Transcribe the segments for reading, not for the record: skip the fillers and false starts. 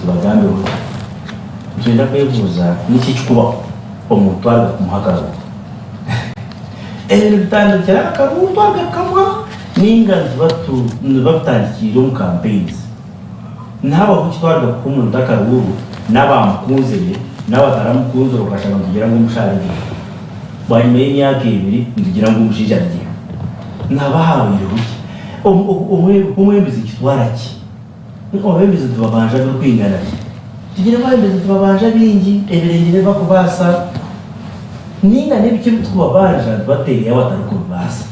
Tubagambeho ki? Nitwenda kwebuuza niki ekirikubaho omuntu twaruga kumuha akaruuru. Ebyo nibitandikira aha karuuru twaruga kukamuha nainga nibiba bitandikiire omu campaigns? Nihabaho ki twaruga kuha omuntu akaruuru n'abaamukunzire n'abataramukunzire okashanga nitugira ngu omushaija arugyeho. Bwanyima y'emyaka ebiri nitugira ngu omushaija arugyeho. Nihaba haabaireho ki? Omwebembezi nikitwara ki? Abeebembezi nitubabanja birikwingana ki? Tugire ngu abeebembezi nitubabanja bingi ebirengire ebi barikubaasa nainga n'ebiki ebi turikubabanja nitubateerayo abatarikubibaasa.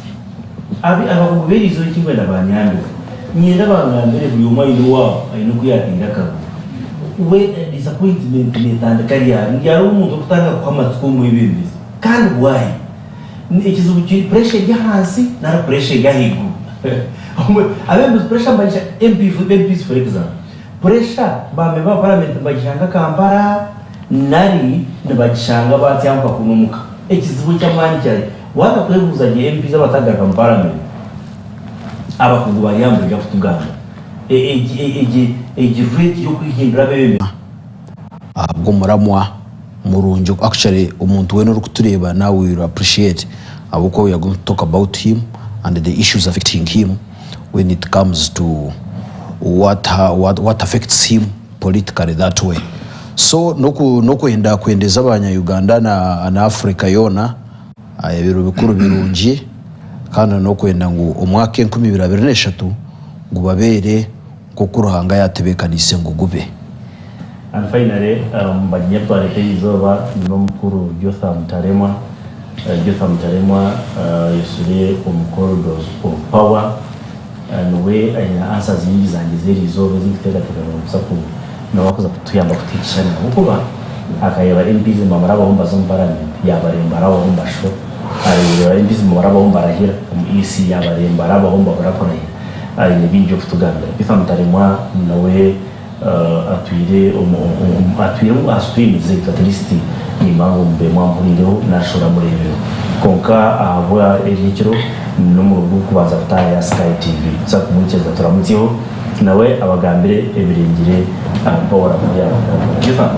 Abakugu b'eriizooba eki mbwenu banyambize, niinyenda bangambire buri omwe aine owaabo aine oku yaateire akaruuru. We disappointment neetandika ryari? Ni ryari obu omuntu orikutandika kuhwa amatsiko omu mwebembezi? Kandi why? Ekizibu kiri pressure eri ahansi nari pressure eri ahaiguru? Abeebembezi pressure nibagisha MPs for example, pressure ba member ba parliament nibagishanga Kampala nari nibagishanga batsya kunu omuka? Ekizibu eky'amaani kyari Waaza kwebuuza gye MPs abatagaruka mu parliament abakugu bari aha nibaija kutugambira egi egi rate y'okwehindura abeebembezi. Ahabw'omuramwa murungi actually omuntu weena orikutureeba now will appreciate ahabw'okuba we are going to talk about him and the issues affecting him when it comes to what, what, what affects him politically that way so n'okwenda kwendeza abanya Uganda na, na Africa yoona Ebiro bikuru birungi kandi n'okwenda ngu omwaka 2023 gubabeere nk'oku Ruhanga yaatebeekaniise ngu gube. And finally, omu bagyenyi abu twareeta eri izooba n'omukuru Jotham Taremwa. Jotham Taremwa ayetsire omu corridors of power. Niwe aine answers nyingi zangye z'eri izooba ezi ndikuteekateeka ngu nibaza ku niwe arikuza kutuyamba kutuhikisha ahabw'okuba akareeba MPs nibamurabaho nibaza omu parliament yaabareeba nibarabaho nibashuba, areeba MPs nibamurabaho nibarahira omu EC yaabareeba nibarabaho nibabura kurahira, aine bingi by'okutugambira. Peter Mutaremwa nawe atwire omu atwire aha screen zaitu at least nimba ngu mube mwamuhuriireho narishi oramureebireho kwonka ahabwa eri ekiro n'omurundi gw'okubanza kutaaha Sky TV tuza kumwikiriza turamutsyeho nawe abagambire ebirengire aha Power ahu yaabagambira. Jotham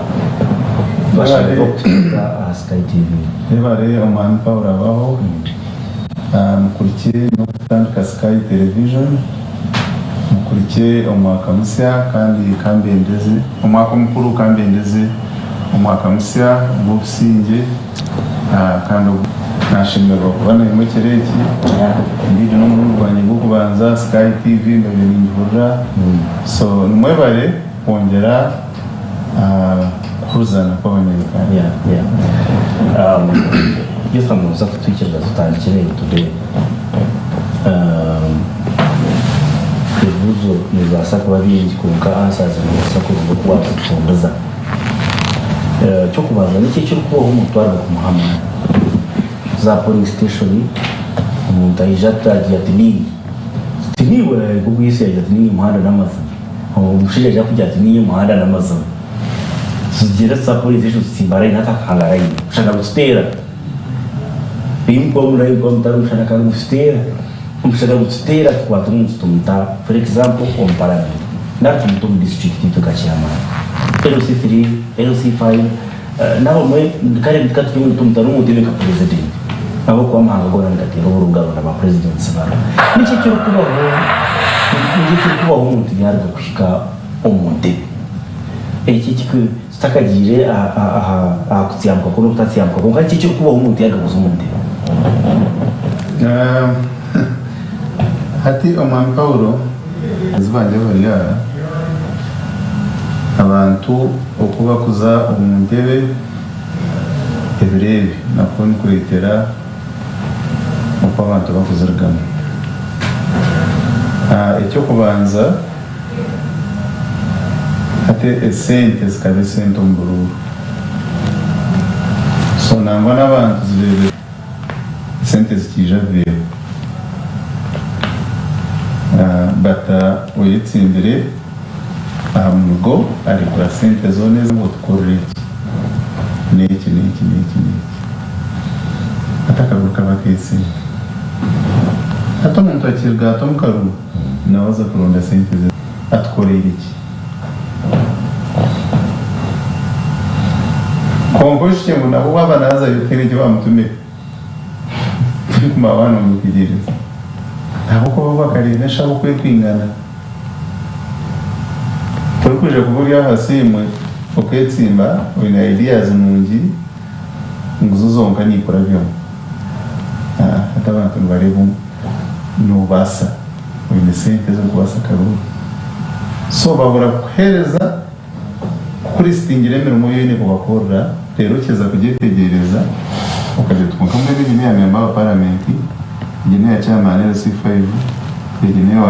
twashemererwa okukutumiza aha Sky TV. Yebare omwami Paul Abaho Mukurikye n'okutandika Sky Television. Mukurikye omwaka musya kandi kambendeze omwaka omukuru kambendeze omwaka musya ogw'obusingye kandi nashemererwa kuba naimwe ekiro eki. Ndiijo n'omurundi gwangye gw'okubanza Sky TV mbaire ningihurira so nimwebare kwongyera kuhurizana kw'abanya Uganda. Yesu noza kutwikiriza tutandikire today. Ebibuuzo nibibaasa kuba bingi kwonka answers nizibaasa kuruga oku waazituhundiza. Eky'okubanza niki ekirikubaho omuntu waaruga kumuha amaani? Za polling station omuntu aija agira ati niinye. Ti niiwe nk'oku Yesu yaagira ati niinye muhanda n'amazima. Omushaija aija kugira ati niinye muhanda n'amazima. Tugyenda tuza polling station tutsimba layini hati akahanga layini omushana gututeera. Ei mukuba muri ahi mukuba mutari omushana ka nigututeera. Omushana gututeera tukwata omuntu tumuta for example omu paramenti nari tumuta omu district itwe nka chairman LC3, LC5 n'abamwe kare ka tugire ngu tumuta n'omu ntebe nka president ahabw'okuba amahanga goona nigateera oburugaro na ba presidents baro. Niki ekirikubaho niki ekirikubaho omuntu yaaruga kuhika omu ntebe? Eki Tutakagiire aha kutsyamuka kwe n'okutatsyamuka kwonka niki ekirikubaho omuntu yaaruga kuza omu ntebe? Hati Omwami Paulo, bagyenzi bangye abari aha, abantu oku bakuza omu ntebe ebiro ebi nakwo nikureetera oku abantu bakuzirugamu. Eky'okubanza. Hati esente zikaba esente omu buruuru so nangwa n'abantu zibeebe esente zikiija bibeeho but oyetsimbire aha mumigo arekura sente zoona ezi ngu otukorere eki n'eki n'eki n'eki n'eki hati akaruru kaba ak'esente hati omuntu akiruga ata omu karuru. Nawe aza kuronda sente ze atukoreire ki? Kwonka oijukye ngu nabwo waaba naazayo tihaine eki baamutumire. Turikumara waaba noomwetegyereza. Ahabw'okuba bo bakareeba enshaho oku erikwingana. Torikwija kuba ori aha siimwe okeetsimba oine ideas nungi ngu zo zonka niikurabyemu. Hati abantu nibareeba noobaasa, oine sente ezirikubaasa akaruru. So babura kukuheereza. Kukurisitingira emirimo ei oine kubakorera reero okiheza kugyetegyereza okagira oti kwonka mbwenu egi neya memba wa paramenti, egi neya chairman LC5, egi neya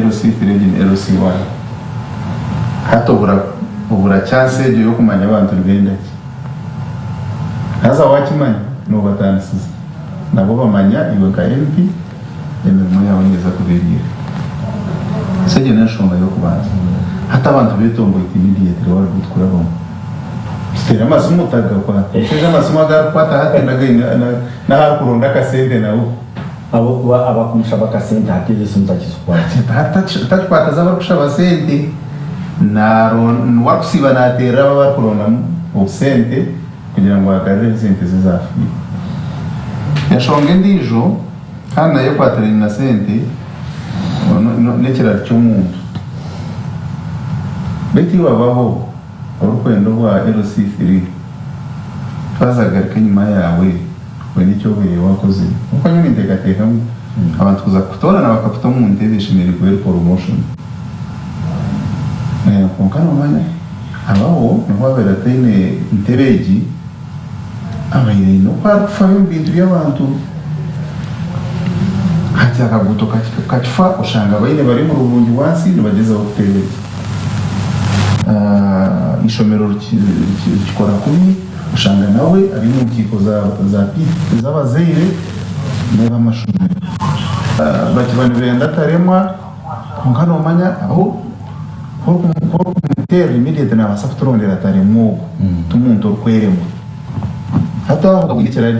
LC3, egi ni LC1. Hati obura obura chance egyo y'okumanya abantu nibenda ki. Haza wakimanya nobatandisiza nabo bamanya iwe nka MP emirimo yaawe neeza kuba eri eha. So egyo n'enshonga y'okubanza. Hati abantu beetomboita immediately waruga otukurabamu. Tuteera amasimu otagakwata. Omushaija amasimu agu arikukwata hati n'ahu arikuronda akasente nawe. Ahabw'okuba abakumushaba akasente hati ezo esimu takizikwata. Hati takikwata z'abarikushaba sente, niwe arikusiiba naateerera abo abarikurondamu obusente kugira ngu agarureho esente ze ezaafiire. Enshonga endiijo. Kandi nayo ekwatiraine na sente n'ekirari ky'omuntu. Beitu iwe abaho orikwenda obwa LC3 twaza kugaruka enyima yaawe oine eki obaire wakozire. Ahabw'okuba nyowe ninteekateeka ngu abantu kuza kukutoorana bakakuta omu ntebe eshemereire kuba eri promotion. Kwonka noomanya abaho nobu abaire ataine ntebe egi, Abaire aine oku arikufayo omu bintu by'abantu. Hati akaguuto kakifa oshanga abaine bari omu rubungi bwansi nibagyezaho kutereeza. Eishomero rikikora kubi oshanga nawe ari omu nkiiko z'abazaire n'ab'amashomero. Bakiba nibenda ataremwa kwonka noomanya ahu. Ku orikumuteerera immediately nabaasa kuturondera ataremwa ogwo ti muntu orikweremwa. Hati aho oine ekirari.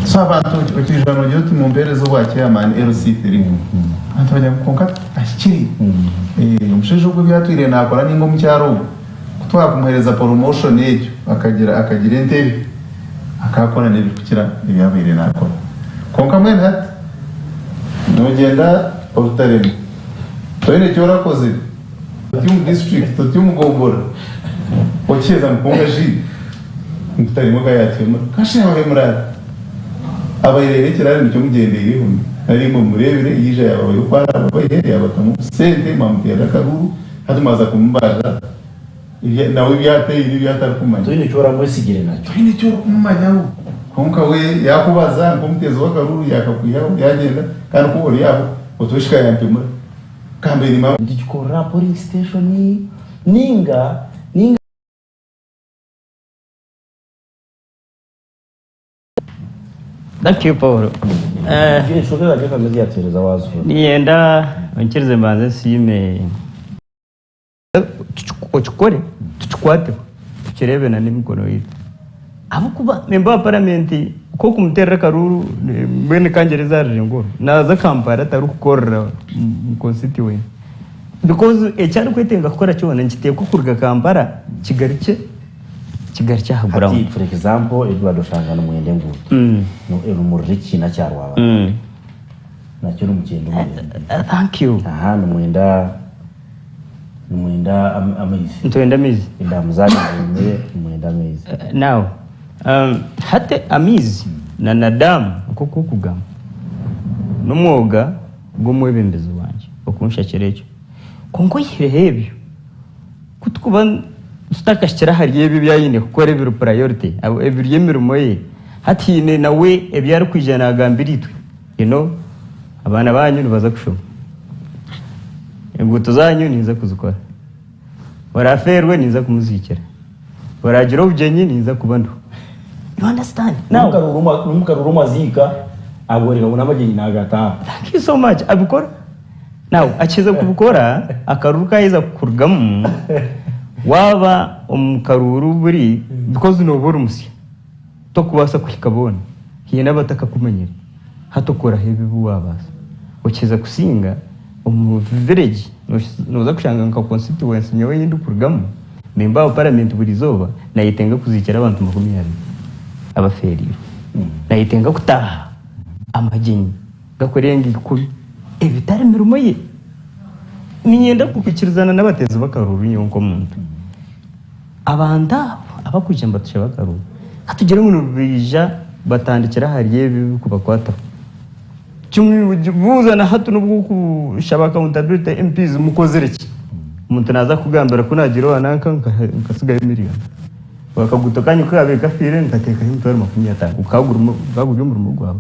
So abantu okiija nogira oti mumpeereze obwa chairman LC3 abantu bagira ngu kwonka ahikire. Omushaija ogwo ebi atwire nakora ninga omukyara ogwo ku twakumuheereza promotion egyo akagira akagira entebe akakora n'ebirikukira ebi abaire nakora. Kwonka mbwenu hati nogyenda orutaremwa. Toine eki orakozire, oti omu district, oti omu gomborora, okiheza ngu kwonka shi ngu Taremwa ka yatuhemura. Ka shi yabahemura ata? Abaire aine ekirari nikyo mugyendeireho nari imwe mumureebire yaija yababaiha oku arababaihe yabatamu obusente mwamuteerera akaruuru hati mwaza kumubarira Nawe ebi ataine, ebi atarikumanya. Toine eki oramwesigire nakyo. Toine eki orikumumanyaho. Kwonka we yaakubaza nk'omuteezi w'akaruuru yaakakwihaho yaagyenda kandi ku ori aho oti we shi ka yampemura. Ka mbe niimanya. Nitukikorera aha polling station ninga ninga. Thank you Paul. Enshonga eza Jeff Amezi yatuheereza waazihurira. Niinyenda onkirize mbanze nsiime. Okikore tukikwateho tukireebe na n'emikono yaitu ahabw'okuba memba wa paramenti ku okumuteerera akaruuru mbwenu kangyere aha rurengo oru naaza Kampala tarikukorera omu constituency because eki arikwetenga kukora kyona nikiteekwa kuruga Kampala kigarukye kigarukye aha Hati ground. for example Edward oshanga nimwenda enguuto erumurira ekiina kya Rwabara nakyo nimukyenda omurembe. Thank you. Aha nimwenda Nimwenda amaizi. Nitwenda amaizi. Edamu zanyu zomire nimwenda amaizi. Now hati amaizi na na damu nk'oku orikugamba n'omwoga gw'omwebembezi wangye okunshakira ekyo. Kwonka oihireho ebyo, ku turikuba tutakahikire ahari ebyo ebi aine kukora ebiri priority, ebiri emirimo ye, hati haine nawe ebi arikwija naagambira itwe. You know, abaana banyu nibaza kushoma. Enguuto zanyu ninza kuzikora. Orafeerwe ninza kumuziikira. Oragira obugyenyi ninza kuba ndiho. You understand? Now, N'omukaruru omaziika agworeka ngu n'amagyenyi naagataaha. Thank you so much. Abikora. Now, akiheza kubikora, akaruru kaheza kukurugamu, waaba omu karuuru buri because nooba ori musya. Tokubaasa kuhika boona. Haine abatakakumanyire. Hati okoraho ebi ebi waabaasa. Okiheza kusinga omu village nooza kushanga nka constituency nyowe ei ndikurugamu, Member wa parliament buri izooba nayetenga kuziikira abantu 20 abafeereirwe. Nayetenga kutaaha amagyenyi gakurenga ikumi. Ebitari mirimo ye. Niinyenda kwikirizana n'abateezi b'akaruuru nyowe nk'omuntu. Abantu abo abakwija nibatushaba akaruuru, ka tugire ngu nibaija batandikire ahari ebi ebirikubakwataho. Kimwe buuza na hati n'obu orikushaba accountability MPs mukozire ki? Omuntu naaza kukugambira ku naagiire owa nanka nkatsigayo miriyoni. Akaguuto kaanyu ku kaabaire kafiire nkateekayo emitwaro 50. Gukaba guri omurimo gwawe?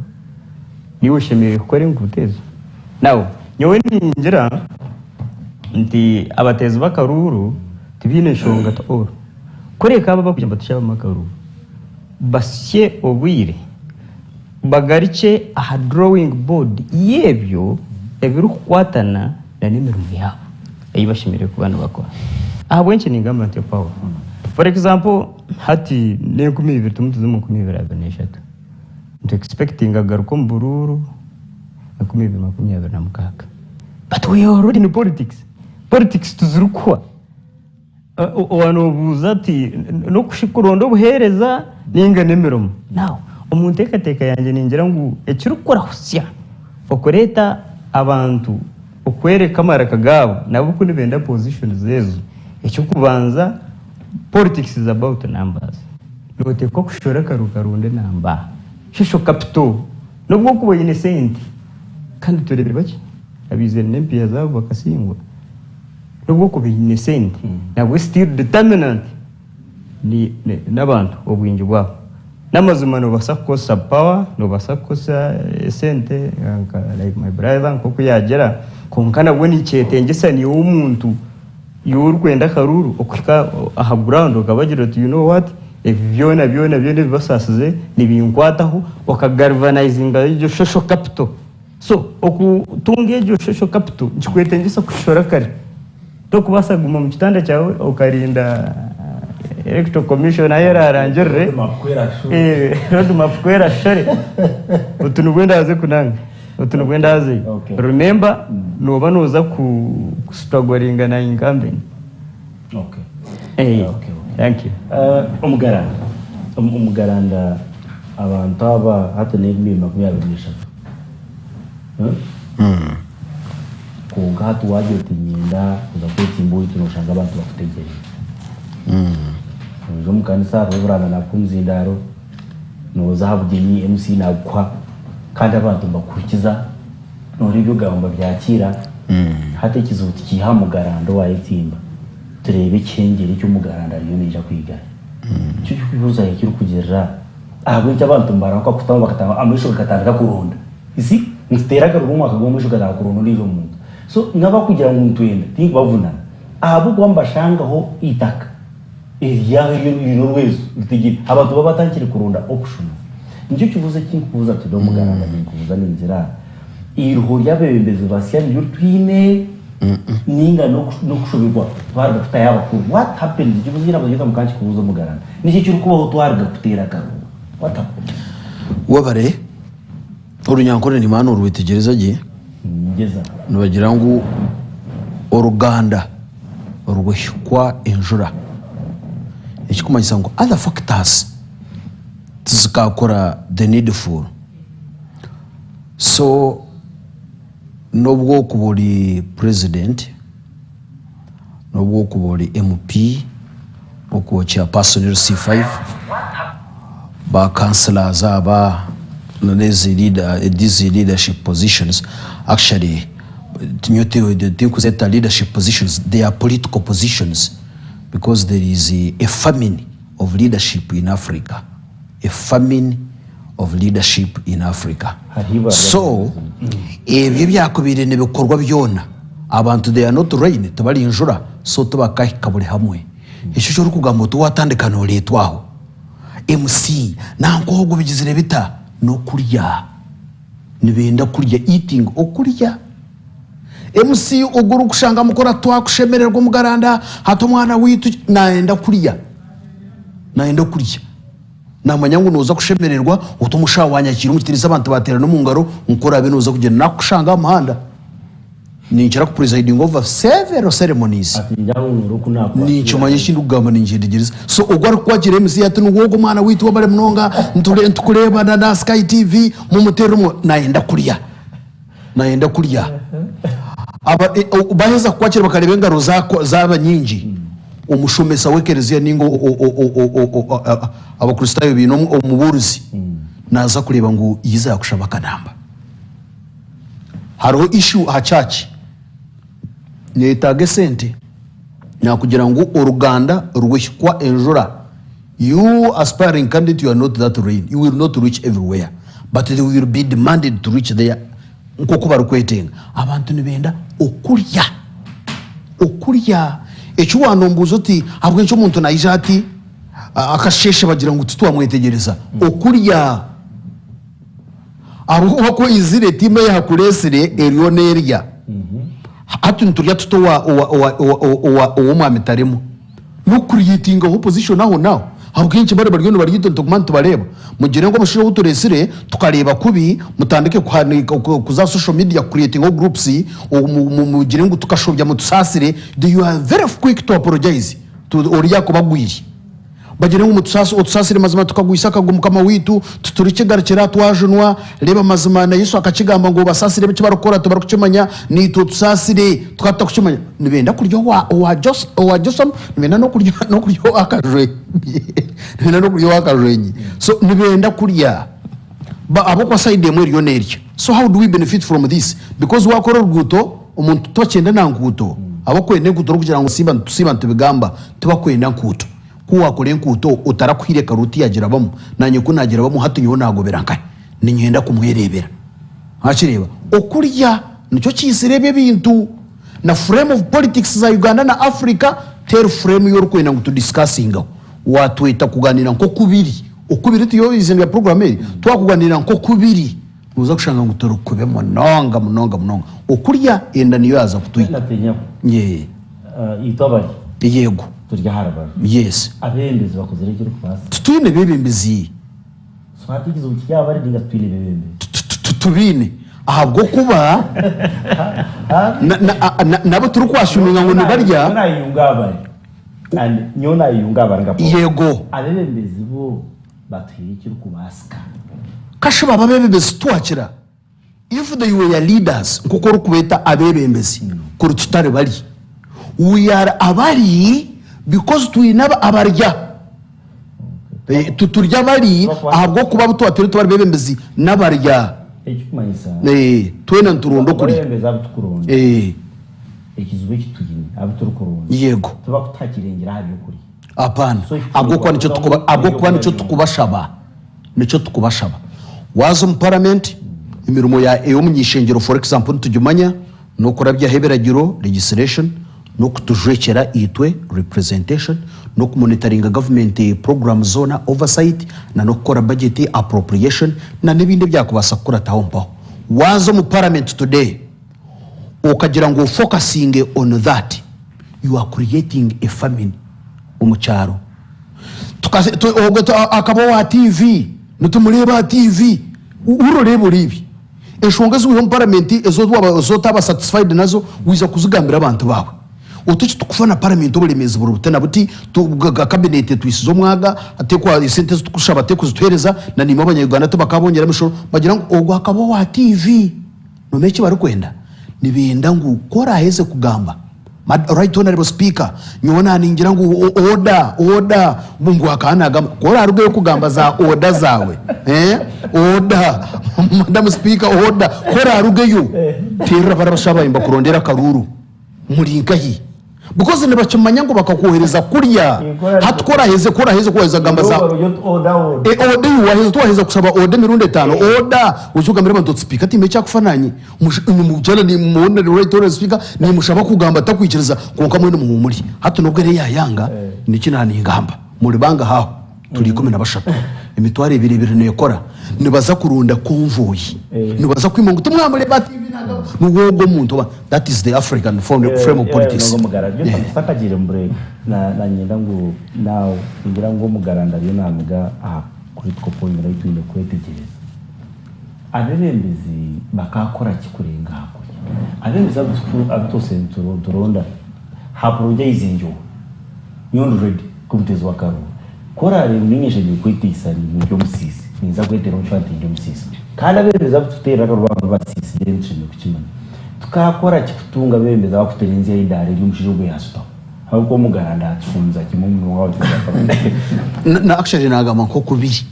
Niiwe oshemereire kukora enguuto ezo. Now nyowe ningira nti abateezi b'akaruuru tibaine nshonga at all. Kureka abo abarikugira ngu nibatushabamu akaruuru basye obwire bagarukye aha drawing board y'ebyo ebirikukwatana n'emirimo yaabo ei bashemereire kuba nibakora. Ahabw'enki ningamba ntyo Paul? For example hati n'enkumi ibiri turimu nituza omu 2023. Nitu expectinga kugaruka omu buruuru 2026 but we are already in politics. Politics tizirikuhwa. Owa nobuuza ati n'okuronda obuheereza ninga n'emirimo. Now omu nteekateeka yangye ningira ngu ekirikurahutsya okureeta abantu okworeka amaraka gaabo nabo ku nibenda positions ezo, eky'okubanza politics is about numbers. Nooteekwa kushora akaru karungi enamba, social capital, n'obu okuba oine sente kandi tureebire bakye abaizire n'empiiha zaabo bakasingwa. N'obu okuba oine sente nabwo still determinant n'abantu obwingi bwabo. N'amazima noobaasa kukozesa power, noobaasa kukozesa esente nka like my brother nk'oku yaagira kwonka nabwo nikyetengyesa niiwe omuntu Iwe orikwenda akaruuru okuhika aha ground okabagira oti you know what ebi byona byona byona ebibasaasize nibinkwataho oka galvanizinga egyo social capital. So okutunga egyo social capital nikikwetengyesa kushora kare. Tokubaasa kuguma omu kitanda kyawe okarinda electoral commission ahu erarangirire road map ku erashore oti nibwo ndaaze kunanka. Oti nibwo ndaazeyo. Okay. Remember, nooba nooza ku strugglinga na incumbent. Okay. Eh, Okay, okay. Thank you. Eh, omugaranda Omu- omugaranda abantu aba hati n'ebibiri 23 Eh? kwonka hati wagira oti niinyenda kuza kwetsimba owaitu noshanga abantu bakutegyereize noija omu kanisa hariho oburanda nakuha omuzindaaro Nooza aha bugyenyi MC naagukuha kandi abantu nibakuhurikiza nooreeba ebi ogamba nibabyakiira. Hati ekizibu tukiihe aha mugaranda owaayetsimba tureebe ekihengyere eki omugaranda ariyo naija kwigara. Nikyo kirikubuuza ahi kirikugirira ahabw'enki abantu nibarahuka kutaho bakatandika amaisho gakatandika kuronda. You see nituteera akaruru omwaka gumwe amaisho gatandika kuronda ondiijo muntu. So n'abarikugira ngu nitwenda tinkubavunana ahabw'okuba nibashangaho eitaka. Eryaho eryo riine orwezo ritegire abantu baba batandikire kuronda options. Nikyo kibuuzo eki nkubuuza today omugaranda ninkubuuza ningira eiriho ry'abebembezi basya niryo twine ninga n'okushoberwa twaruga kutayo abakuru what happens ekibuuzo eki nabuuza muka nkikubuuza omugaranda niki ekirikubaho twaruga kuteera akaruru what happens? Webare Orunyankore nimanya norwetegyereza gye. Ngyeza. Nibagira ngu oruganda rwehikwa enjura. Ekikumanyisa ngu other factors tizikakora the needful. So n'obu okuba ori president, n'obu okuba ori MP, okuba chairperson LC5, ba councillors aba n'ezi leader, these leadership positions actually nyowe tinkuzeta leadership positions they are political positions because there is a famine of leadership in Africa, a famine of leadership in Africa. Hariho ibara So ebyo ebyakubaire nibikorwa byona abantu they are not rain tibari njura so tibakahika buri hamwe. Ekyo eki orikugamba oti watandika noreetwa aho MC nanka ogwo bigizire bita nokurya nibenda kurya eating okurya. MC ogwo orikushanga mukora twakushemererwa omugaranda hati omwana waitu nayenda kurya nayenda kurya. Naamanya ngu nooza kushemererwa oti omushaho wanyakiire omu kitiinisa abantu baateerana omu ngaro nk'oraabe nooza kugyenda. Naakukushanga aha muhanda. Ninkira ku presiding over several ceremonies. Ati njahuura oku nakwakira. Ninkimanya eki ndikugamba ninkyetegyereza. So ogwo arikukwakira MC ati niwe ogwo omwana waitu webare munonga nitukureeba na na Sky TV mumuteerere omu nayenda kurya. Nayenda kurya. Aba e o baheza kukwakira bakareeba engaro za zaaba nyingi, omushomesa w'ekereziya ninga o o o o o o abakristaayo baine omubuurizi naaza kureeba ngu yiza yakushaba akanamba. Hariho issue aha church neyetaaga esente nakugira ngu oruganda rwehikwa enjura you aspiring candidate you are not that rain you will not reach everywhere but they will be demanded to reach there nkoku barikwetenga abantu nibenda okurya okurya eki wanombuuza oti ahabwenki omuntu naija ati akasheshe bagira ngu titwamwetegyereza okurya. Ahabw'okuba ku oizire tiimu eyahakureetsire eriyo neerya. Hati niturya tuta owa owa owa owa owa ow'omwami tarimo? N'okucreatingaho opposition aho n'aho. Ahabw'enki bari bariyo nibarya itwe nituguma nitubareeba? Mugire ngu omushaija ou tureetsire tukareeba kubi, mutandike kuhandiika kuza aha social media kucreatingaho groups, mugire ngu tukashobya mutusaasire, you are very quick to apologise to oriya akuba agwire. Bagire ngu mutusaasi, otusaasire mazima tukagwisa akagwe Mukama waitu, titurikigarukira twajunwa. Reeba mazima na Yesu akakigamba ngu obasaasire eki barikukora tibarikukimanya, naitwe otusaasire tukaba tutakukimanya. Nibenda kurya owa owa Jos owa Josam, nibenda n'okurya n'okurya owa Kajwenyi nibenda n'okurya owa Kajwenyi. So nibenda kurya ba ahabw'okuba side emwe eriyo nerya. So how do we benefit from this? Because wakora oruguuto omuntu tibakyenda na nkuuto, abakwenda enkuuto orikugira ngu siba nitusiiba nitubigamba tibakwenda nkuuto. Ku waakora enkuuto otarakuhaire karuuru tiyagirabamu, naanye ku naagirabamu hati nyowe naagobera nkahi? Niinyenda kumwereebera. Wakireeba? Okurya nikyo kiitsire ebi ebintu. Na frame of politics za Uganda na Africa teri frame ei orikwenda ngu tu discussingeho. Waatweta kugaaniira nk'oku biri, oku biri tiyo eiziina rya program eri, twakuganiira nk'oku biri, nooza kushanga ngu turi kubi munonga munonga munonga. Okurya enda niyo yaaza kutwita. Natinyaho. Yee. Itwe abari. Yego. Turi aha rubaju. Yes. Abebembezi bakozire ekirikubaasa. Titwine bebembezi. So hati ekizibu kiri aha bari ninga titwine bebembezi? Titubiine ahabw'okuba nabu turikwashuminga ngu nibarya. Nyowe nayeyunga aha bari. And nyowe nayeyunga aha bari nka Paul. Yego. Abebembezi bo batuhaire ekirikubaasika. Kashuba abo abebembezi titwakira. If they were leaders nkoku orikubeeta abebembezi kuri tutari bari. We are abari because twine abarya. Turi abari ahabwokuba abu twatwire tibari bebembezi nabarya. Ekirikumanyisa Twena nituronda okurya. Abebembezi abu turikuronda ekizibu eki twine abu turikuronda Yego. tibakutuha kirengire aha byokurya. Apaana. Ahabwokuba nikyo tukuba ahabwokuba nikyo tukubashaba. Nikyo tukubashaba. Waaza omu paramenti, emirimo ya ey'omuny'ishengyero for example nitugimanya, n'okurabyaho ebiragiro, legislation, n'okutujwekyera itwe, representation, n'okumonitaringa gavumenti programmes zoona, oversight, na n'okukora budget, appropriation, na n'ebindi ebyakubaasa kukurataho mpaho. Waaza omu paramenti today, okagira ngu ofokasinge on that, you are creating a famine omu kyaro. Ogwo akaba owa TV, nitumureeba aha TV. Hurira oreebe oreebe. Enshonga ezi waiha omu paramenti ezi otaaba satisfied nazo, waija kuzigambira abantu baawe. Oti eki turikufa na paramenti oburemeezi buri buti na buti, kabineti etwisize omwaga, esente ezi turikushaba terikuzituheereza, na naimwe abanya-Uganda tibakaabongyera emishoro. Bagira ngu ogwo akaba owa TV. Noomanya eki barikwenda? Nibenda ngu ku oraaheze kugamba, Right Honourable Speaker, nyowe naaningira ngu order, order, ngu akaba naagamba. Ku oraarugeyo kugamba za order zaawe, order, Madam Speaker, order, ku oraarugeyo, teerera bari abashaija baawe nibakurondera akaruuru. Muri nkahi? Because nibakimanya ngu bakakwohereza kurya. Hati ku oraheze ku oraheze ku waheza kugamba za Eh, order iwe waheza tiwaheza kushaba order emirundi etano order oije ogambire abantu oti speaker tihaine ekyakufa nanye mukyara nimuwona right honourable speaker nimushaba kugamba takwikiriza kwonka mwena muhumure. Hati nobwo eri yayanga niki naningamba muri bangaha aho? Turi 13 emitwaro ebiri ebiri nekora nibaza kuronda convoy nibaza kwima ngu timwamureeba aha TV nagamba niwe ogwo omuntu oba that is the African form, frame of politics. Tutakagiire mu break nanyenda ngu now ningira ngu omugaranda ariyo naamiga aha critical point ei twine kwetegyereza. Abeebembezi bakaakora ki kurenga aha kurya? Abeebembezi abu abu twose nituronda haaporojayizingiwa nyowe ndi ready nk'omuteezi w'akaruuru. Ku oraareebe ngu niinye nshemereire kweteisa ndi omusiisi, ninza kweteera omu kifaani nti ndi omusiisi. Kandi abeebembezi abu turikuteerera akaruuru baaba basiisire tushemereire kukimanya. Tukaakora ki kutunga abeebembezi abarikuturenzyera eidaara eri omushaija ogu yaashutaho? Ahabw'okuba omugaranda atufunza kimwe omunwa Na na actually nagamba nk'oku biri.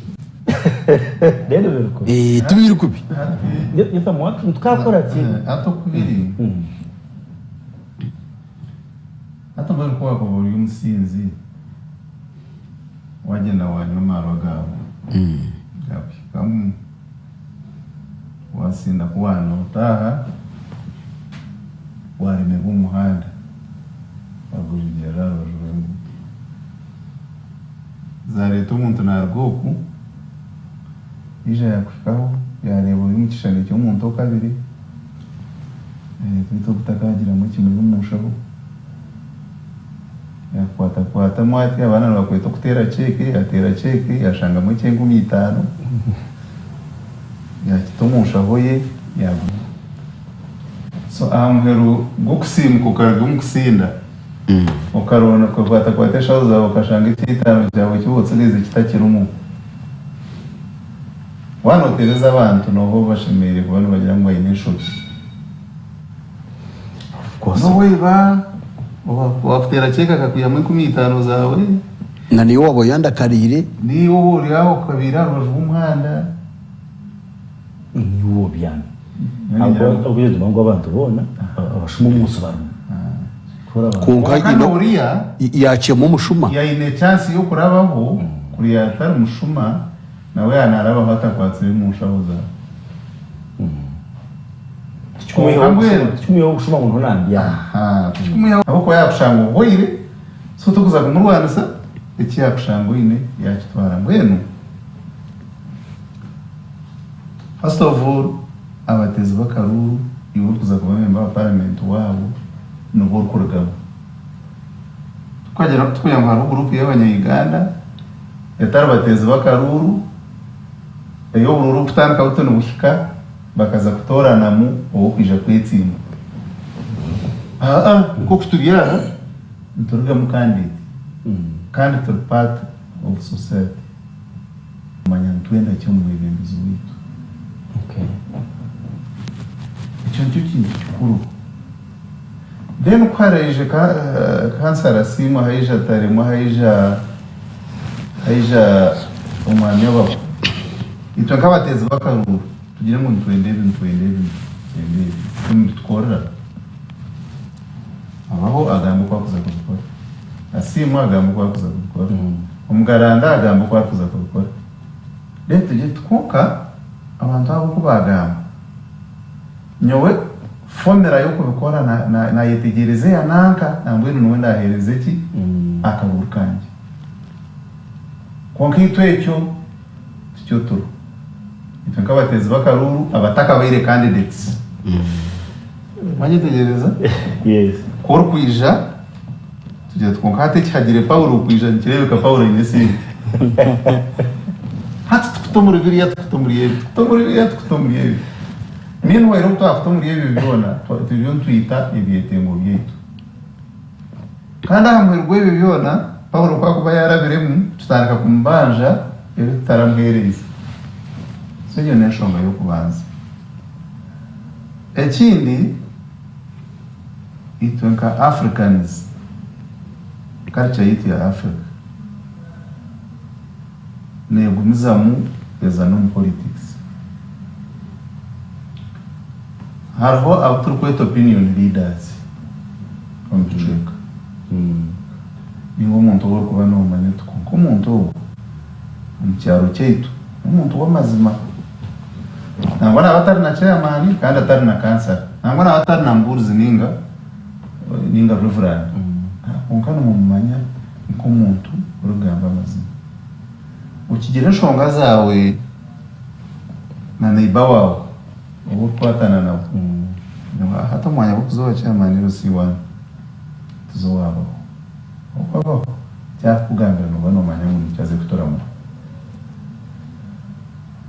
Reero biri kubi. Eh, tibiri kubi. Hati tukakora ki? Hati oku biri, hati mbwenu ku waakuba ori omusinzi, waagyenda waanywa amaarwa gaawe, gaakuhikamu, waasinda ku waanootaaha, waaremerwa omu muhanda, waagwejegyerera aha rubaju rw'enguuto. Zaareeta omuntu naaruga oku, yaija yaakuhikaho, yaareeba ori omu kishushani ky'omuntu okabire, beitu ogu takaagiramu ekimuri omu nshaho, yaakukwatakwatamu ati, abaana nibakweta okuteera ceeke, yaateera ceeke yaashangamu eky'enkumi itaano, yaakita omu nshaho ye, yaaguma. So aha muheru gw'okusiimuka okaruga omu kusinda, Okaronda okakwatakwata eshaho zaawe okashanga eky'eitaano kyawe eki otsigaire kitakirimu. Waaba nooteereza abantu nooba obashemereire kuba nibagira ngu baine enshobi. N'obu oiba waakuteera ceeke akakwihamu enkumi itaano zaawe. Na niiwe waaba oyandakariire. Niiwe oba ori aho okabaire aha rubaju rw'omuhanda. Niiwe obyami. Ahabw'okugira ngu abantu boona abashuma omu nsi barimu. Kwonka Kwonka n'oriya yakyema omushuma. Yaine chance y'okurabaho kuriya atari mushuma nawe yanarabaho atakwatsire omu nshaho zaawe. Kwonka mbwenu. Tikimwihaho obushuma ngu niho nambyama. Aha, tikimwihaho ahabw'okuba yakushanga ohoire so tokuza kumurwanisa eki yakushanga oine yakitwara mbwenu. First of all abateezi b'akaruuru iwe orikuza kuba member wa parliament waabo nibo orikurugamu. Tukagira tukugira ngu hariho group y'abanya Uganda etari bateezi b'akaruuru ei oburuuru bukutandika buti nibuhika bakaza kutooranamu ow'okwija kwetsimba. Aa nk'oku turi aha niturugamu candidate kandi turi part of society. Kumanya nitwenda ki omu mwebembezi waitu. Ekyo nikyo kintu kikuru. Then ku haraije kansara Asiimwe haija Taremwa haija haija omwami Abaho, itwe nk'abateezi b'akaruuru tugire ngu nitwenda ebi nitwenda ebi nitwenda ebi, itwe nibitukorera. Abaho agambe oku arikuza kubikora, Asiimwe agambe oku arikuza kubikora. Omugaranda agamba oku arikuza kubikora. Then tugire tuti kwonka abantu abo oku baagamba, nyowe formula y'okubikora naayetegyereza eya nanka nambwenu niwe ndaaheereze ki? Akaruuru kangye. Kwonka itwe ekyo tikyo turiho. Itwe nk'abateezi b'akaruuru abatakabaire candidates. Mwanyetegyereza? Ku orikwija. Tugira tuti, Kwonka hati ekihagire Paulo kwija nikireebeka Paulo aine esente. Hati tukuta omuri biriya, tukuta omuri ebi, tukuta omuri biriya, tukuta omuri ebi. Meanwhile obu twakuta omuri ebyo byona, turiyo nitwita ebyetengo byaitu. Kandi aha muheru gw'ebyo byona, Paulo ku akuba yaarabiremu, tutandika kumubanja ebi tutaramuheereize. So egyo n'enshonga y'okubanza. Ekindi. Itwe nka Africans, culture yaitu ya Africa negumizamu eza n'omu politics. Hariho abu turikweta opinion leaders omu kicweka. Ninga omuntu ou orikuba nomanya oti kwonka omuntu ogu omu kyaro kyaitu n'omuntu w'amazima. Nangwa naaba atari na chairman kandi atari na kansara. Nangwa naaba atari na mubuurizi nainga nainga reverand. Kwonka nimumumanya nk'omuntu orikugamba amazima. Okigira enshonga zaawe na neighbour waawe ou orikukwatana nawe, hati omwanya gw'okuza owa chairman LC one tuze owaabaho. Okwabaho, eki arikukugambira nooba noomanya ngu nikyo aze kuturamu.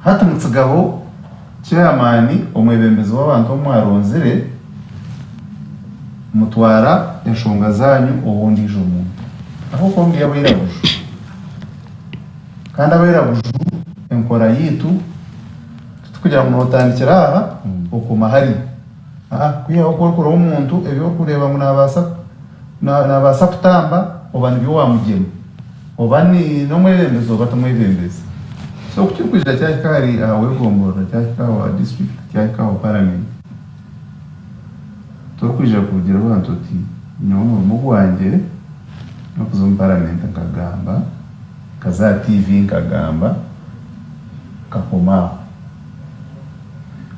Hati mutsigaho chairman omwebembezi w'abantu ou mwaronzire. Mutwara enshonga zaanyu ow'ondiijo muntu. Ahabw'okuba muri abairaguju. Kandi abairaguju enkora yaitu titukugira ngu nootandikira aha okoma hariya. Aa kwihaho ku orikureeba omuntu ebi orikureeba ngu naabaasa naabaasa kutamba oba nibyo waamugyema. Oba ni n'omwebembezi oba timwebembezi. So ku kirikwija kyahika ahari aha w'egomborora, kyahika aha wa disiturikiti, kyahika aha wa paramenti, torikwija kugira abantu oti nyowe omurimo gwangye n'okuza omu paramenti nkagamba, nkaza aha tiivi nkagamba, nkakoma aho.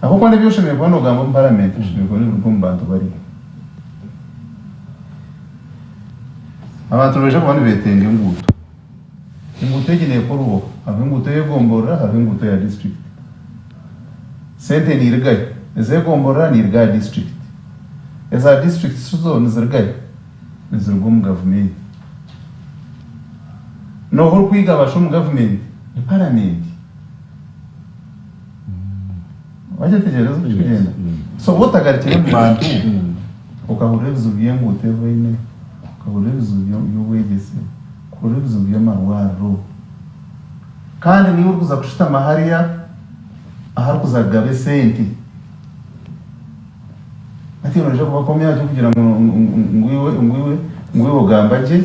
Ahabw'okuba n'ebi oshemereire kuba noogamba omu paramenti bishemereire kuba nibiruga omu bantu bariya. Abantu nibaija kuba nibeetenga enguuto. Enguuto egi neekorwa oha? Hariho enguuto ey'egomborora hariho enguuto eya disiturikiti. Sente niirugayo? Ez'egomborora niiruga aha disiturikiti. Eza disiturikiti zo nizirugayo? Niziruga omu gavumenti. N'oha orikwigaba shi omu gavumenti? Ni paramenti. Wagyetegyereza oku kirikugyenda? So waaba otagarukire omu bantu, okahurira ebizibu by'enguuto ebi baine, okahurira ebizibu by'obwegyese, okahurira ebizibu by'amarwariro, kandi niiwe orikuza kushutama hariya aharikuza kugaba esente, hati noija kubakomya ki kugira ngu ngu iwe ngu iwe ogamba gye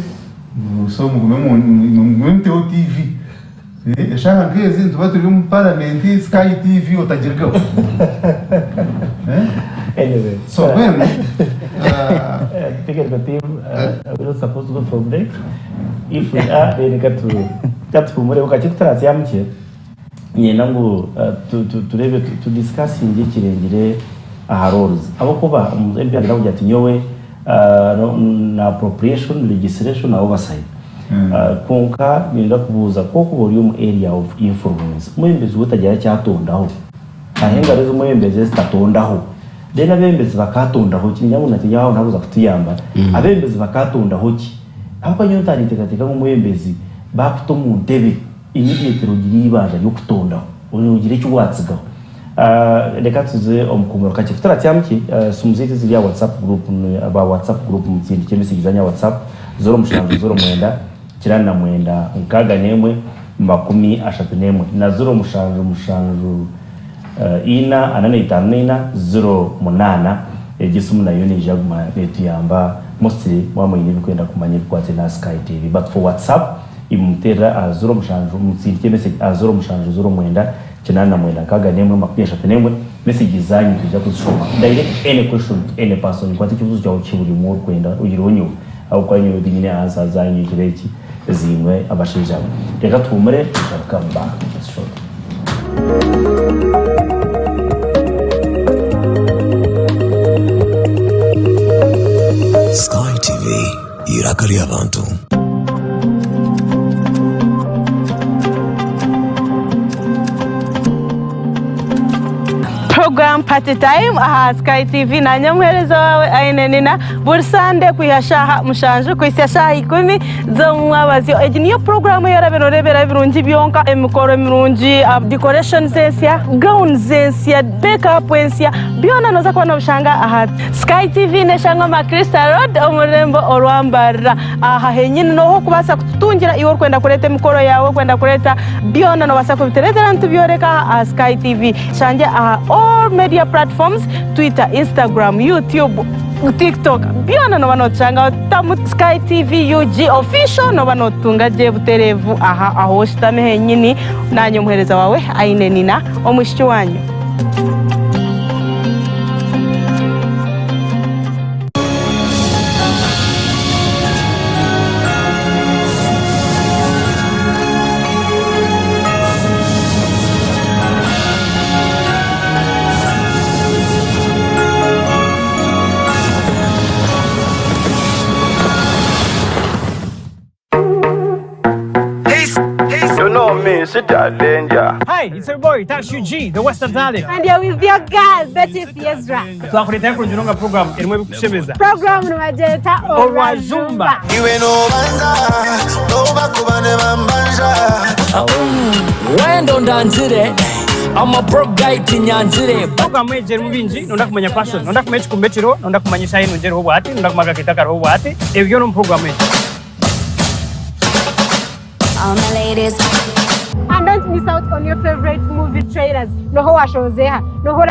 so mugume muteho tiivi. Eshaaha nk'ezi nituba turi omu paramenti Sky TV otagirigaho. Anyway, So mbwenu Technical team, we're not supposed to go for break. If we are, then katu katuhumure kakye tutaratsya mukye. Niinyenda ngu tureebe tu discussinge ekirengire aha roles. Ahabw'okuba omuntu MP nagira ati nyowe na appropriation, legislation na oversight. Kwonka niinyenda kubuuza ku orikuba ori omu area of influence, omwebembezi we tagira eki atondaho? Hariho engaro ezi omwebembezi ezitatondaho. Then abeebembezi bakaatondaho ki? Niinyenda ngu nakinya aho nawe oza kutuyamba. Abeebembezi bakaatondaho ki? Ahabw'okuba nyowe ntaninteekateeka ngu omwebembezi baakuta omu ntebe immediately ogire eibanja ry'okutondaho, ogire eki waatsigaho. Reka tuze omu kuhumura kakye. Ku turatsyamu ki, simu zaitu eziri aha WhatsApp group, aba WhatsApp group mutsindikye emesegi zanyu aha WhatsApp, 07 09 99 61 31 na 07 7 4 45 4 08. Egyo esimu nayo neija kuguma netuyamba mostly mwaba mwine ebikwenda kumanya ebikwatiraine aha Sky TV. But for WhatsApp, imwe muteerere aha 07 mutsindikye emesegi aha 07 09 89 61 31 Message zanyu nitwija kuzishoma. Direct any question to any person. Kwata ekibuzo kyawe kihe buri omwe orikwenda oyihireho nyowe ahabw'okuba nyowe tinyine answer zanyu ekiro eki eziimwe abashaija aba. Reka tuhumure we shall come back just shortly. Sky TV, eiraka ry'abantu. Program Party Time aha Sky TV nanye omuheereza waawe Aine Nina buri Sande kwiha shaaha mushanju kuhitsya shaaha ikumi z'omumwabazyo. Egi niyo puroguramu ei orabe nooreeberaho ebirungi byonka, emikoro mirungi, decorations ensya, gowns ensya, make up ensya, byona nooza kuba noobishanga aha Sky TV neshangwa aha Crystal Road omu rurembo orwa Mbarara. Aha henyini nooha orikubaasa kututungira iwe orikwenda kureeta emikoro yaawe, orikwenda kureeta byona noobaasa kubitureetera nitubyoreka aha aha Sky TV. Tushangye aha all media platforms, Twitter, Instagram, YouTube, TikTok byona nooba nootushangaho tamu Sky TV UG official nooba nootutunga gye butereevu aha ahu oshutami henyini. Naanye omuheereza waawe Aine Nina omwishiki waanyu. You know me, City Danger. Hi, it's your boy Tash UG, the Western Talent. And you're with your girl, Betty Fiezra. Twakureetera kurungi program erimu ebikushemeza. Program nibagyeta Orwajumba. Iwe nobanza nobakuba nebambanja Wendo ndangire. I'm a broke guy tinyangire. Programu egi erimu bingi, nonda kumanya fashion, nonda kumanya ekikumba ekiriho, nonda kumanya eshaaha enungi eriho obwahati, nonda kumanya akakeito akariho obwahati, ebyo byona omu programu egi. All my ladies. And don't miss out on your favorite movie trailers. Noho washozeha, noho.